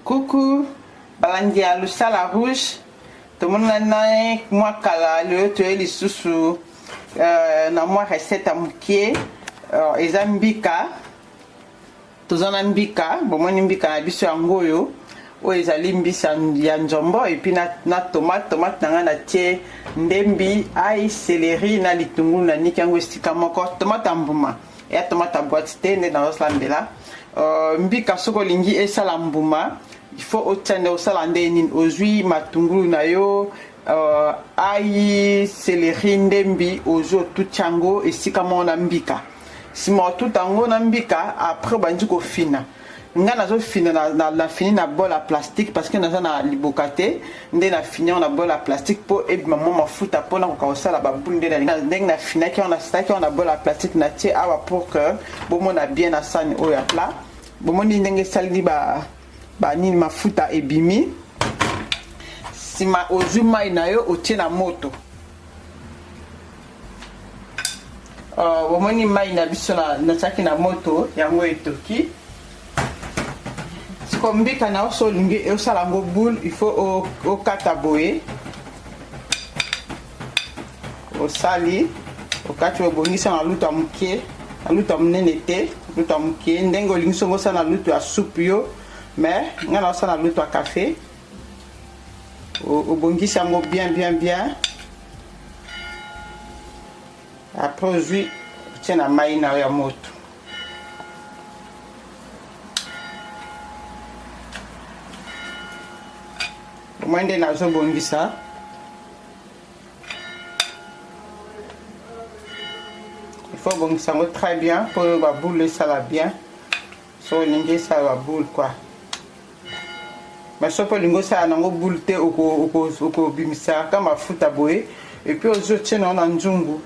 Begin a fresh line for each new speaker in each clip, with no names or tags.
Coucou balandi ya Lusala Rouge, tomonana mwa kala lelo toye lisusu na mwa recette ya mokie eza mbika. Toza na mbika, bomoni mbika na biso yango oyo, oyo ezali mbisi ya nzombo et puis na tomate. Tomate na ngai natie ndembi, ail, céleri na litungulu, naniki yango esika moko. Tomate ya mbuma, ya tomate ya boîte te nde nazosambela. Mbika soki olingi esala mbuma, il faut otia nde osala nde nini, ozwi matungulu na yo, ail, céleri, ndembi, ozwi otuti yango esika moko na mbika. Nsima otuta yango na mbika, après obandi kofina. Nga nazofina na fini na bol ya plastique parce que naza na liboka te. Nde nafini yango na bol ya plastique mpo ebima mwa mafuta mpona koka kosala babule. Nde ndenge nafinaki yango, nasalaki yango na bol ya plastique, natie awa pour que bomona bien na sani oyo ya plat. Bomoni ndenge esaleli banini, mafuta ebimi. Nsima ozwi mai na yo, otie na moto. Bomoni mai na biso natiaki na moto, yango etoki. Siko mbika na yo, so olingi osala yango boule, il faut okata boye. Osali, okati, obongisa na lutu ya moke, na lutu ya monene te, lutu ya moke ndenge olingi. Songo osala na lutu ya supu yo, mais ngai na osala na lutu ya café. Obongisi yango bien bien bien, après ozwi, otie na mai na yo ya moto. Omoi nde nazobongisa. Il faut obongisa yango très bien mpo oyo baboule esala bien. So olingi esala baboule quoi, mais soki olingi osala nango boule te, okobimisa ka mafuta boye et puis ozwi, otie nango na nzungu.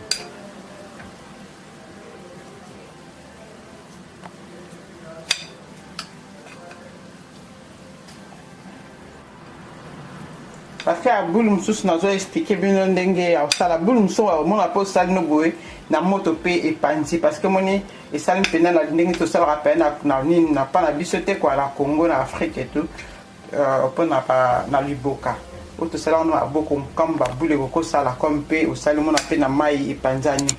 Parce que ya boule mosusu, nazo expliquer bino ndenge ya kosala boule mosusu. Omona mpe osali no boye na moto mpe epanzi, parce que moni esali mpenza na ndenge tosalaka mpe na nini na pa na biso te kwa na Congo, na Afrique et tout, mpona na liboka oyo tosalaka no maboko. Kambo baboule ekokosala comme mpe osali, mona mpe na mai epanzani.